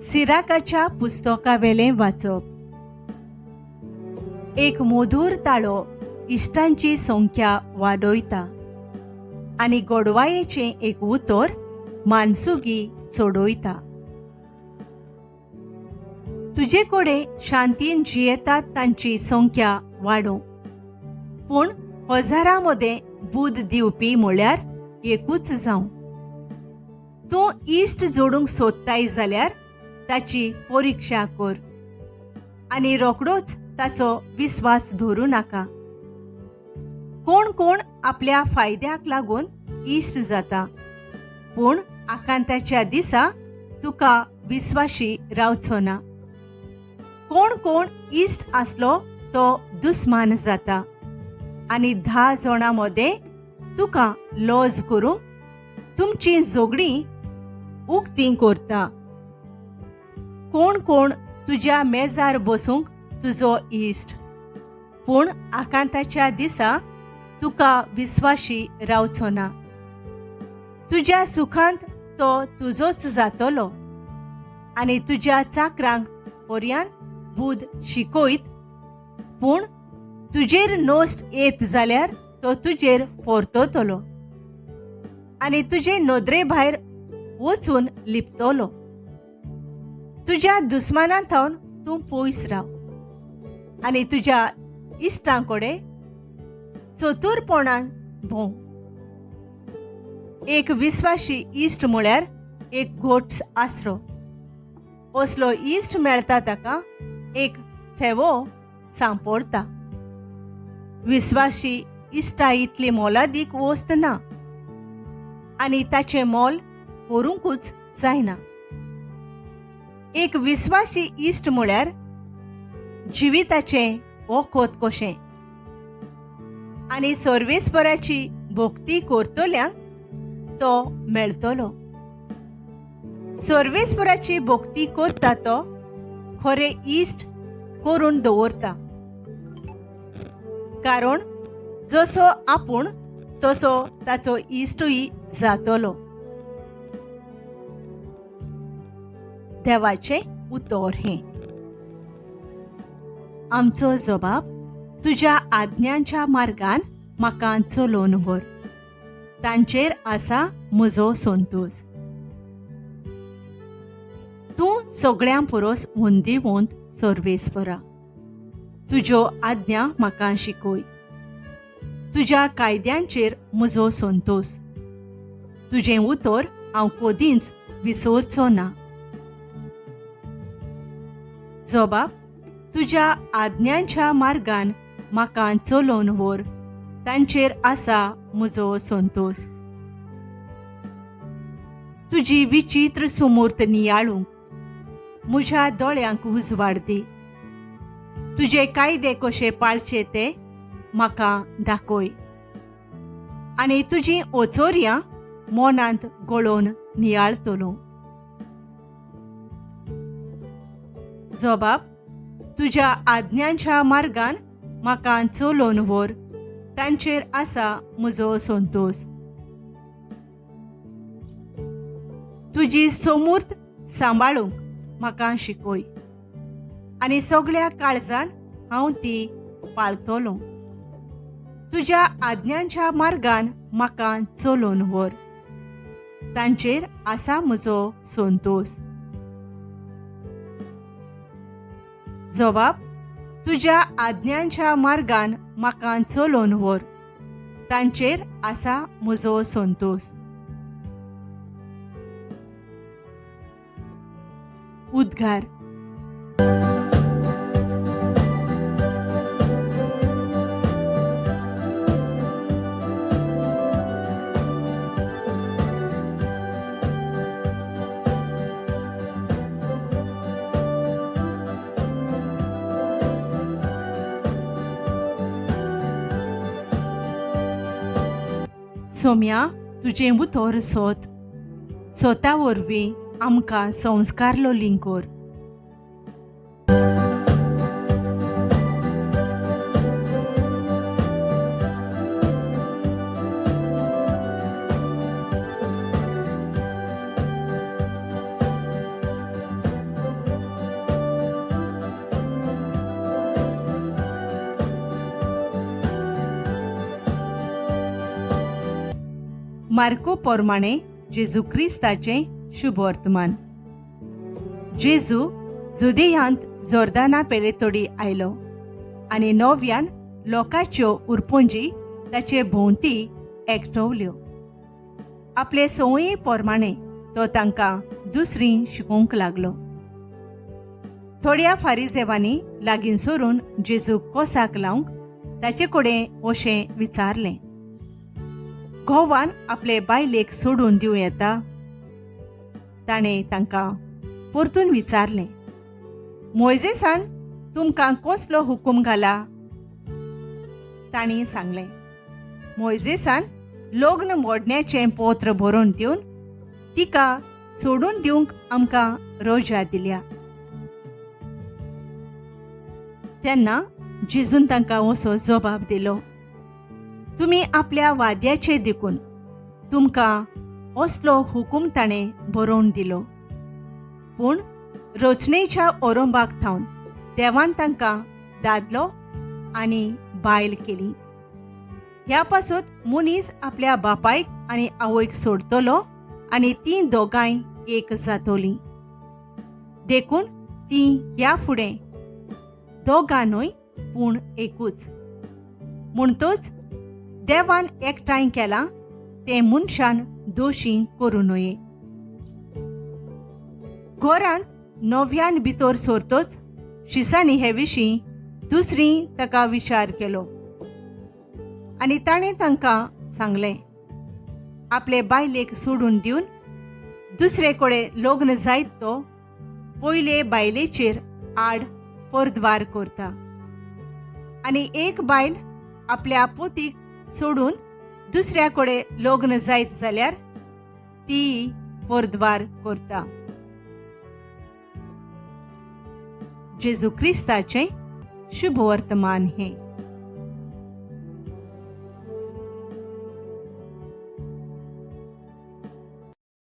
सिराकाच्या पुस्तकावेलें वाचप. एक मधूर ताळो इश्टांची संख्या वाडयता आनी गोडवायेचें एक उतर मानसुगी चडयता. तुजे कडेन शांतीन जियेतात तांची संख्या वाडोवं, पूण हजारां मदें बूद दिवपी म्हळ्यार एकूच जावं. तूं इश्ट जोडूंक सोदताय जाल्यार ताची परिक्षा कर आनी रोखडोच ताचो विस्वास धरूं नाका. कोण कोण आपल्या फायद्याक लागून इश्ट जाता, पूण आकांताच्या दिसा तुका विस्वाशी रावचो ना. कोण कोण इश्ट आसलो तो दुस्मान जाता आनी 10 जाणां मदें तुका लॉज करूंक तुमची झगडीं उक्तीं करता. कोण कोण तुज्या मेजार बसूंक तुजो इश्ट, पूण आकांताच्या दिसा तुका विस्वाशी रावचो ना. तुज्या सुखांत तो तुजोच जातलो आनी तुज्या चाकरांक पर्यान बूद शिकयत, पूण तुजेर नश्ट येत जाल्यार तो तुजेर परततलो आनी तुजे नदरे भायर वचून लिपतलो. तुज्या दुस्मानां थावन तूं पयस राव आनी तुज्या इश्टां कडेन चतुरपणान भोंव. एक विस्वाशी इश्ट म्हळ्यार एक घोट आसरो. असलो इश्ट मेळटा ताका एक ठेवो सांपडटा. विस्वाशी इश्टा इतली मोलादीक वस्त ना आनी ताचें मोल करूंकूच जायना. एक विस्वाशी इश्ट म्हळ्यार जिविताचें वखद कशें आनी सर्वेस्पराची भक्ती करतल्यांक तो मेळटलो. सर्वेस्पराची भक्ती करता तो खरें इश्ट करून दवरता, कारण जसो आपूण तसो ताचो इश्टूय जातलो. देवाचें उतर हें. आमचो जबाब तुज्या आज्ञांच्या मार्गान म्हाका चलोवन व्हर, तांचेर आसा म्हजो संतोश. तूं सगळ्यां परस हुंदीवंत सर्वेस्परा, तुज्यो आज्ञा म्हाका शिकय. तुज्या कायद्यांचेर म्हजो संतोश, तुजें उतर हांव कदींच विसरचो ना. जबाब तुज्या आज्ञांच्या मार्गान म्हाका चलोवन व्हर, तांचेर आसा म्हजो संतोश. तुजी विचित्र सुमूर्त नियाळूंक म्हज्या दोळ्यांक उजवाड दी. तुजे कायदे कशे पाळचे ते म्हाका दाखय आनी तुजी ओचोरयां मनांत गळोवन नियाळतलो. जबाब तुज्या आज्ञांच्या मार्गान म्हाका चलोवन व्हर, तांचेर आसा म्हजो संतोश. तुजी सोमूर्त सांबाळूंक म्हाका शिकय आनी सगळ्या काळजान हांव ती पाळतलो. तुज्या आज्ञांच्या मार्गान म्हाका चलोवन व्हर, तांचेर आसा म्हजो संतोश. जबाब तुज्या आज्ञांच्या मार्गान म्हाका चलोवन व्हर, तांचेर आसा म्हजो संतोश. उद्गार. सोम्या, तुजें उतर सोत सोता वरवीं आमकां संस्कारलो लिंकोर. मार्को पोरमाणें जेजू क्रिस्ताचें शुभवर्तमान. जेजू जुदेयांत जोर्दाना पेलेतोडी आयलो आनी नव्यान लोकांच्यो उरपोंजी ताचे भोंवती एकटवल्यो. आपले संवये पोरमाणें तो तांकां दुसरी शिकोवंक लागलो. थोड्या फारिजेवांनी लागीं सरून जेजूक कोसाक लावंक ताचे कडेन अशें विचारलें, घोवान आपले बायलेक सोडून दिवं येता? ताणें तांकां परतून विचारलें, मोयजेसान तुमकां कसलो हुकूम घाला? तांणी सांगलें, मोयजेसान लग्न मोडण्याचें पत्र बरोवन दिवन तिका सोडून दिवंक आमकां रजा दिल्या. तेन्ना जेजून तांकां असो जबाब दिलो, तुमी आपल्या वाद्याचे देखून तुमकां असलो हुकूम ताणें बरोवन दिलो, पूण रचणेच्या ओरंबाक थावन देवान तांकां दादलो आनी बायल केली. ह्या पासत मनीस आपल्या बापायक आनी आवयक सोडतलो आनी तीं दोगांय एक जातोलीं. देखून तीं ह्या फुडें दोगां न्हय पूण एकूच. म्हणटच देवान एकठांय केलां तें मनशान दोशी करूं नये. घरांत नव्यान भितर सरतोच शिसांनी हे विशीं दुसरी ताका विचार केलो आनी ताणें तांकां सांगलें, आपले बायलेक सोडून दिवन दुसरे कडेन लग्न जायत तो पयले बायलेचेर आड परद्वार करता आनी एक बायल आपल्या पोतीक सोडून दुसऱ्या कडेन लग्न जायत जाल्यार ती परद्वार करता. जेजू क्रिस्ताचें शुभवर्तमान हें.